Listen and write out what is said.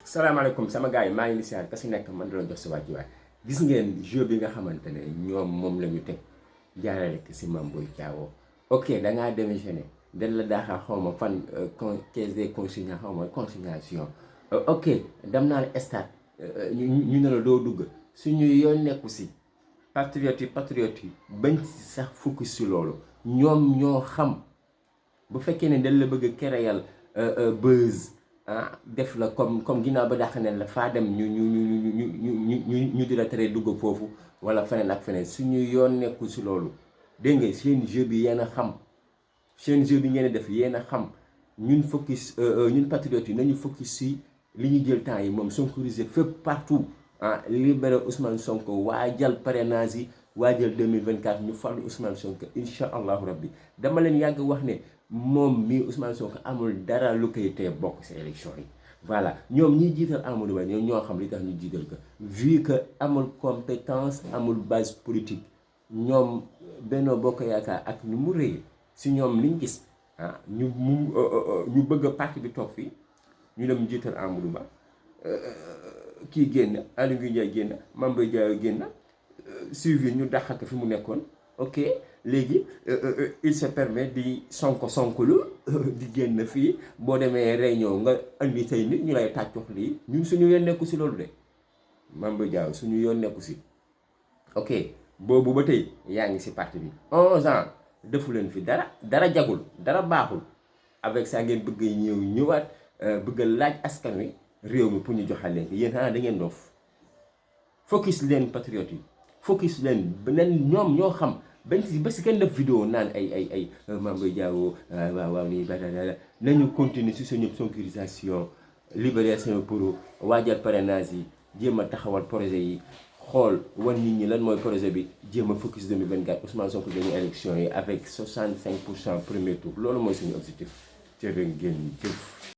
salaamaaleykum sama gars yi maa ngi ni siyaar kasi nekk man la jox si wàccu waay gis ngeen jeu bi nga xamante ne ñoom moom la ñu teg jaarale ko si Mame Boye Diao ok dangaa démissionné dañ la daaxaa xaw ma fan caisse des consignats xaw ma consignation ok dem naa la stade ñu ne la doo dugg suñu yoon nekku si patriote yi bañ si sax focus si loolu ñoom ñoo xam bu fekkee ne dañ la bëgg a créer buzz def la comme ginnaaw ba dàq ne la faa dem ñu di la tere dugg foofu wala feneen ak feneen suñu yoon nekkul si loolu dégg nga seen jeu bi yéen a xam seen jeu bi ngeen def yéen a xam ñun focus ñun patriotes yi nañu focus si li ñu jël temps yi moom sonkorisé fépp partout libéré Ousmane Sonko waajal parrainage yi waajal 2024 ñu fal Ousmane Sonko incha allahu rabbi dama leen yàgg wax ne moom mii Ousmane Sonko amul dara lu koy tee bokk si élection yi voilà ñoom ñiy jiital Amadou Ba ñoo xam li tax ñu jiital ko vu que amul compétence amul base politique ñoom Benno Bokk Yaakaar ak ni mu rëy si ñoom liñ gis ñu bëgg parti bi toog fii ñu dem jiital Amadou Ba kii génn Aly Ngouille Ndiaye génn Mame Boye Diao génn suivi ñu dàq ko fi mu nekkoon ok léegi il se permet di sonkolu di génn fii boo demee réunion nga andi say nit ñu lay tàccox lii ñun suñu yoon nekku si loolu de Mame Boye Diao suñu yoon nekku si ok boobu ba tey yaa ngi si parti bi 11 ans defu leen fi dara jagul dara baaxul avec ça ngeen bëgg ñëwaat bëgg laaj askan wi réew mi pour ñu joxal leen yéen da ngeen doof focus leen patriote yi focus leen beneen ñoom ñoo xam ba si kenn def vidéo naan ay Mame Boye Diao waaw nii nañu continuer si suñu sonkorisation libération pour waajal parrainage yi jéem a taxawal projet yi xool wan nit ñi lan mooy projet bi jéem a focus 2024 Ousmane Sonko gagné élection yi avec 65% premier tour loolu mooy suñu objectif jërë ngeen jëf